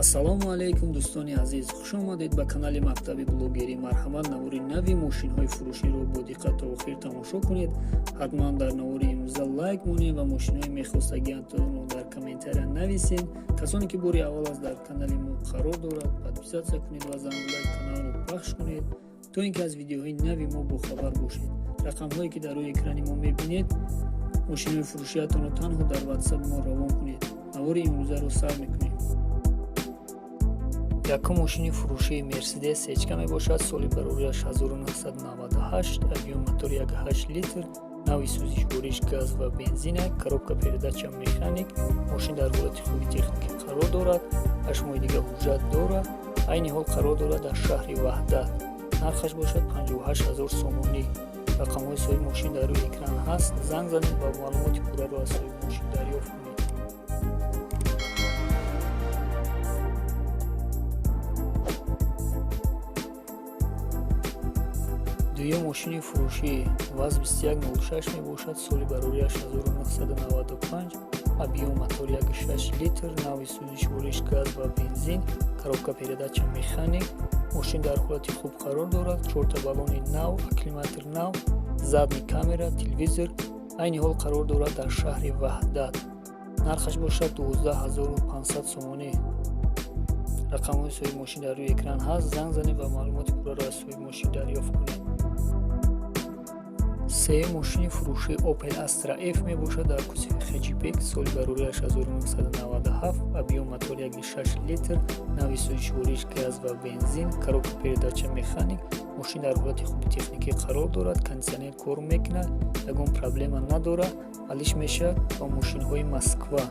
Ассалому алайкум, дӯстони азиз, хуш омадед ба канали мактаби блогерӣ. Марҳамат, навори нави мошинҳои фурӯширо бо диққат то охир тамошо кунед. Ҳатман дар навори имрӯза лайк монед ва мошинҳои мехостагиатонро дар комментария нависед. Касоне ки бори аввал аст дар канали мо қарор дорад, подписаться кунед ва зангулаи каналро пахш кунед, то ин ки аз видеоҳои нави мо бохабар бошед. Рақамҳое ки дар рӯи экрани мо мебинед, мошинҳои фурӯшиатонро танҳо дар ватсапи мо равон кунед. Навори имрӯзаро сар мекунем. Якум мошини фурӯшии Мерседес Сечка мебошад. Соли барориаш 1998, объём мотори 1,8 литр, навъи сӯзишвориш газ ва бензина, коробка передача механик. Мошин дар ҳолати хуби техникӣ қарор дорад, 8 моҳи дига ҳуҷҷат дорад. Айни ҳол қарор дорад дар шаҳри Ваҳдат. Нархаш бошад 58 ҳазор сомонӣ. Рақамҳои соҳиби мошин дар рӯи экран ҳаст. Занг занед ва маълумоти пурраро аз соҳиби мошин дарёфт кунед. Дуюм мошини фурӯшии ВАЗ 2106 мебошад. Соли барориаш 1995, объём мотор 1,6 литр, навъи сӯзишвориш газ ва бензин, коробка передача механик. Мошин дар ҳолати хуб қарор дорад, чорта баллони нав, аккумулятор нав, задний камера, телевизор. Айни ҳол қарор дорад дар шаҳри Ваҳдат. Нархаш бошад 12 500 сомонӣ. Рақамҳои соҳиби мошин дар рӯи экран ҳаст. Занг занед ва маълумоти пурраро аз соҳиби мошин дарёфт кунед. Сеюм мошини фурӯшии Opel Astra F мебошад дар кузови хэтчбек. Соли барориаш 1997, объём мотор 1,6 литр, навъи сӯзишвориш газ ва бензин, коробка передача механик. Мошин дар ҳолати хуби техникӣ қарор дорад, кондитсионер кор мекунад, ягон проблема надорад, алиш мешавад ба мошинҳои Москва.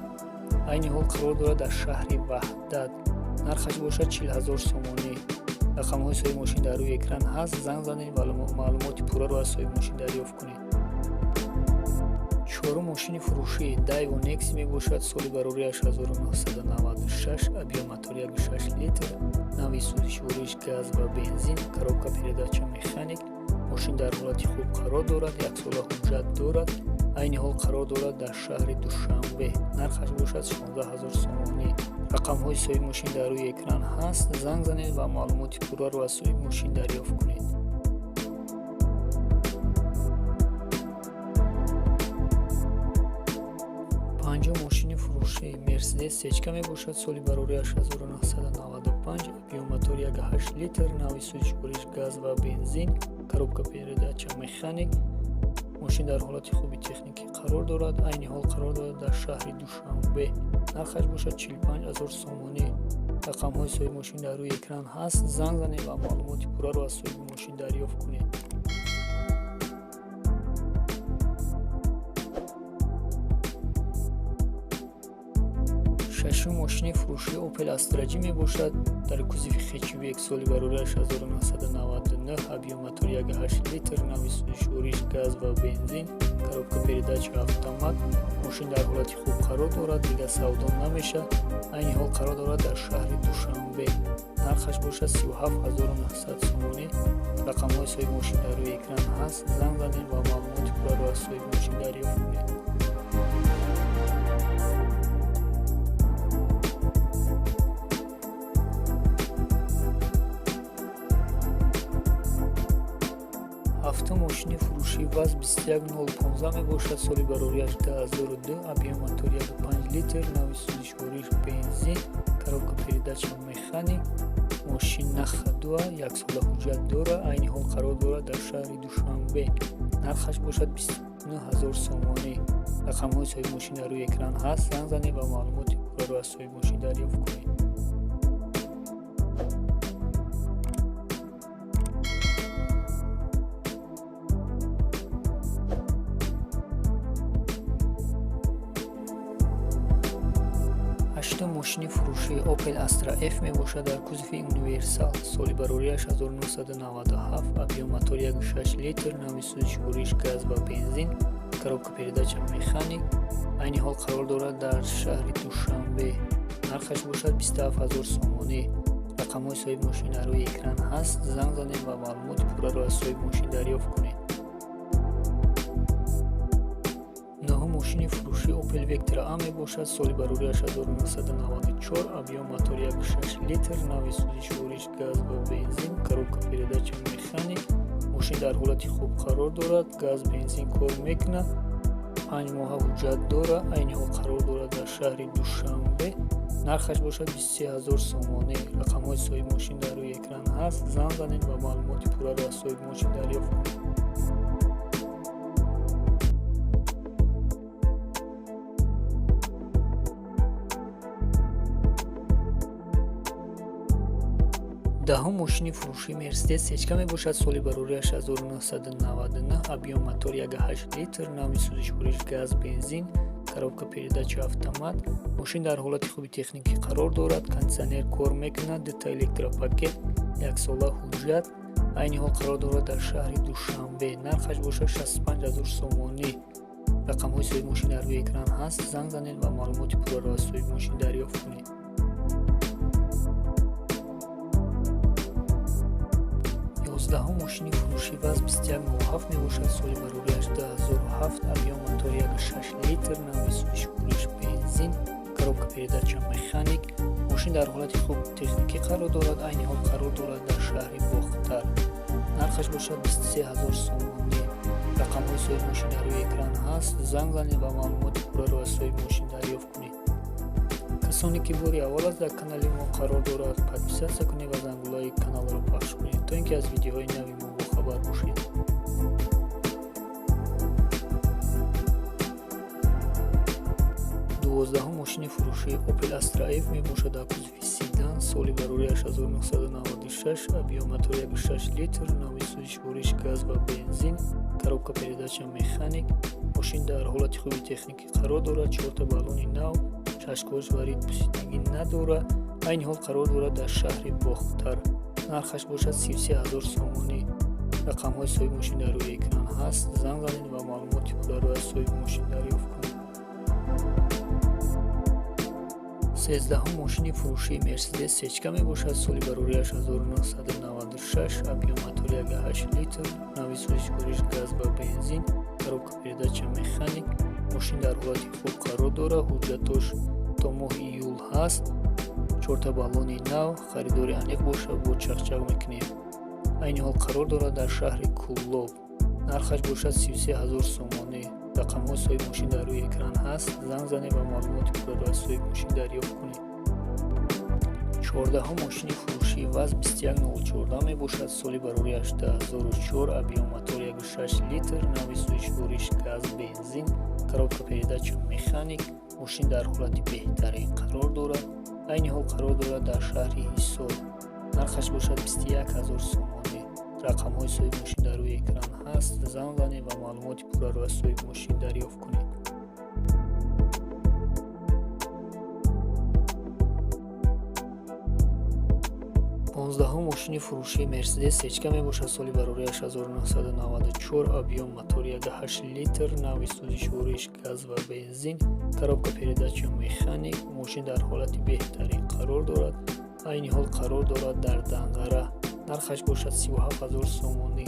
Айни ҳол қарор дорад дар шаҳри Ваҳдат. Нархаш бошад 40 ҳазор сомонӣ. Рақамҳои соҳиби мошин дар рӯи экран ҳаст. Занг занед ва маълумоти пурраро аз соҳиби мошин дарёфт кунед. Чорум мошини фурӯшӣ Daewoo Nexia мебошад. Соли барориаш 1996, объём мотор 1,6 литр, навъи сӯзишвориш газ ва бензин, коробка передача механик. Мошин дар ҳолати хуб қарор дорад, яксола ҳуҷҷат дорад. Айни ҳол қарор дорад дар шаҳри Душанбе. Нархаш бошад 16 ҳазор сомонӣ. Рақамҳои соҳиби мошин дар рӯи экран ҳаст. Занг занед ва маълумоти пурраро аз соҳиби мошин дарёфт кунед. Панҷум мошини фурӯшӣ Мерседес Сечка мебошад. Соли барориаш 1995, объём мотор 1,8 литр, навъи сӯзишвориш газ ва бензин, коробка передача механик. Мошин дар ҳолати хуби техникӣ қарор дорад, айни ҳол қарор дорад дар шаҳри Душанбе. Нархаш бошад 45 ҳазор сомонӣ. Рақамҳои соҳиби мошин дар рӯи экран ҳаст. Занг занед ва маълумоти пурраро аз соҳиби мошин дарёфт кунед. Шашум мошини фурӯшии Opel Astra J мебошад дар кузови хэтчбек. Соли барориаш 1999, объём мотор 1,8 литр, навъи сӯзишвориш газ ва бензин, коробка передача автомат. Мошин дар ҳолати хуб қарор дорад, дигар савдо намешавад. Айни ҳол қарор дорад дар шаҳри Душанбе. Нархаш бошад 37 900 сомонӣ. Рақамҳои соҳиби мошин дар рӯи экран ҳаст. Занг занед ва маълумоти пурраро аз соҳиби мошин дарёфт кунед. Ҳафтум мошини фурӯшии ВАЗ 21015 мебошад. Соли барориаш 2002, объём мотор 1,5 литр, навъи сӯзишвориш бензин, коробка передача механик. Мошин на ходу, яксола ҳуҷҷат дорад. Айни ҳол қарор дорад дар шаҳри Душанбе. Нархаш бошад 29 ҳазор сомонӣ. Рақамҳои соҳиби мошин дар рӯи экран ҳаст. Занг занед ва маълумоти пурраро аз соҳиби мошин дарёфт кунед. Ҳаштум мошини фурӯшии Opel Astra F мебошад дар кузови универсал. Соли барориаш 1997, объём мотор 1,6 литр, навъи сӯзишвориш газ ва бензин, коробка передача механик. Айни ҳол қарор дорад дар шаҳри Душанбе. Нархаш бошад 27 ҳазор сомонӣ. Рақамҳои соҳиби мошин дар рӯи экран ҳаст. Занг занед ва маълумоти пурраро аз соҳиби мошин дарёфт кунед. Нӯҳум мошини Мошини фурӯшӣ Opel Vectra A мебошад. Соли барориаш 1994, объём мотор 1,6 литр, навъи сӯзишвориш газ ва бензин, коробка передача механик. Мошин дар ҳолати хуб қарор дорад, газ, бензин кор мекунад, 5 моҳа ҳуҷҷат дорад, айни ҳол қарор дорад дар шаҳри Душанбе. Нархаш бошад 23 0 сомонӣ. Рақамҳои соҳиби мошин дар рӯи экран ҳаст. Занг занед ва маълумоти пурраро аз соҳиби мошин дарёфт кунед. Даҳум мошини фурӯшӣ Мерседес Сечка мебошад. Соли барориаш 1999, объём мотор 1,8 литр, навъи сӯзишвориш газ, бензин, коробка передача автомат. Мошин дар ҳолати хуби техникӣ қарор дорад, кондитсионер кор мекунад, дута электропакет, яксола ҳуҷҷат. Айни ҳол қарор дорад дар шаҳри Душанбе. Нархаш бошад 65 0 сомонӣ. Рақамҳои соҳиби мошин дар рӯи экран ҳаст. Занг занед ва маълумоти пурраро аз соҳиби мошин дарёфт кунед. 11-ум мошини фурӯшӣ ВАЗ 2107 мебошад. Соли барориаш 2007, объём мотор 1,6 литр, навъи сӯзишвориш бензин, коробка передача механик. Мошин дар ҳолати хуб техникӣ қарор дорад, айни ҳол қарор дорад дар шаҳри Бохтар. Нархаш бошад 23 0 сомонӣ. Рақамҳои соҳиби мошин дар рӯи экран ҳаст. Занг занед ва маълумоти пурраро аз соҳиби мошин дарёфт кунед. Касоне ки бори аввал аст дар канали мо қарор дорад, подписаться кунед ва зангулаи каналро пахш кунед, то ин ки аз видеоҳои нави мо бохабар бошед. 12-ум мошини фурӯшии Opel Astra F мебошад дар кузови седан. Соли барориаш 1996, объём мотор 1,6 литр, навъи сӯзишвориш газ ва бензин, коробка передача механик. Мошин дар ҳолати хуби техникӣ қарор дорад, чорта баллони нав, шашкош ва рид пусидагӣ надорад. Айни ҳол қарор дорад дар шаҳри Бохтар. Нархаш бошад 33 0 сомонӣ. Рақамҳои соҳиби мошин дар рӯи экран ҳаст. Занг занед ва маълумоти пурраро аз соҳиби мошин дарёфт кунед. 13-ум мошини фурӯшии Мерседес Сечка мебошад. Соли барориаш 1996, объём мотор 1,8 литр, навъи сӯзишвориш газ ва бензин, коробка передача механик. Мошин дар ҳолати хуб қарор дорад, ҳуҷҷатош то моҳи июл ҳаст, чорта баллони нав, харидори аниқ бошад бо чақчақ мекунем. Айни ҳол қарор дорад дар шаҳри Куллоб. Нархаш бошад 33 0 сомонӣ. Рақамҳои соҳиби мошин дар рӯи экран ҳаст. Занг занед ва маълумоти пурраро аз соҳиби мошин дарёфт кунед. 14-ум мошини фурӯшии ВАЗ 21014 мебошад. Соли барориаш 2004, объём мотор 1,6 литр, навъи сӯзишвориш газ, бензин, коробка передача механик. Мошин дар ҳолати беҳтарин қарор дорад, айни ҳол қарор дорад дар шаҳри Ҳисор. Нархаш бошад 21 0 сомонӣ. Рақамҳои соҳиби мошин дар рӯи экран ҳаст. Занг занед ва маълумоти пурраро аз соҳиби мошин дарёфт кунед. 15-ум мошини фурӯшии Мерседес Сечка мебошад. Соли барориаш 1994, объём мотор 1,8 литр, навъи сӯзишвориш газ ва бензин, коробка передача механик. Мошин дар ҳолати беҳтарин қарор дорад, айни ҳол қарор дорад дар Данғара. Нархаш бошад 37 0 сомонӣ.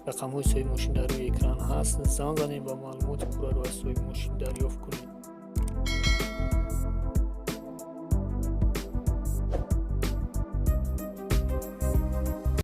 Рақамҳои соҳиби мошин дар рӯи экран ҳаст. Занг занед ва маълумоти пурраро аз соҳиби мошин дарёфт кунед.